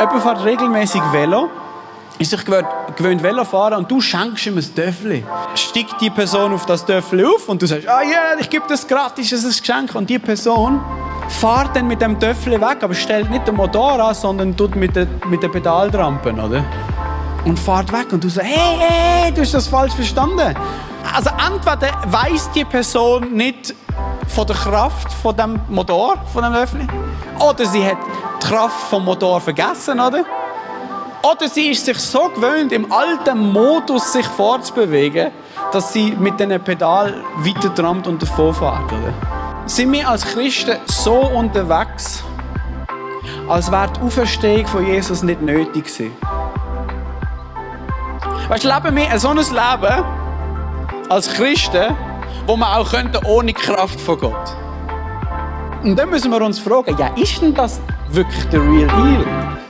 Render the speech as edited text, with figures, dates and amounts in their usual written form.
Jemand fährt regelmäßig Velo, ist sich gewöhnt Velo fahren und du schenkst ihm ein Töffel. Steigt die Person auf das Töffel auf und du sagst, ich gebe das gratis als Geschenk. Und die Person fährt dann mit dem Töffel weg, aber stellt nicht den Motor an, sondern tut mit den Pedaltrampen, oder? Und fährt weg und du sagst, hey, du hast das falsch verstanden. Also entweder weiss die Person nicht von der Kraft von dem Motor, von dem Töffel, oder sie hat die Kraft vom Motor vergessen, oder? Oder sie ist sich so gewöhnt, im alten Modus sich fortzubewegen, dass sie mit diesen Pedal weiter trampt und davonfährt, oder? Sind wir als Christen so unterwegs, als wäre die Auferstehung von Jesus nicht nötig gewesen? Weißt du, leben wir so ein Leben als Christen, wo wir auch ohne Kraft von Gott. Und dann müssen wir uns fragen, ist denn das wirklich der Real Deal?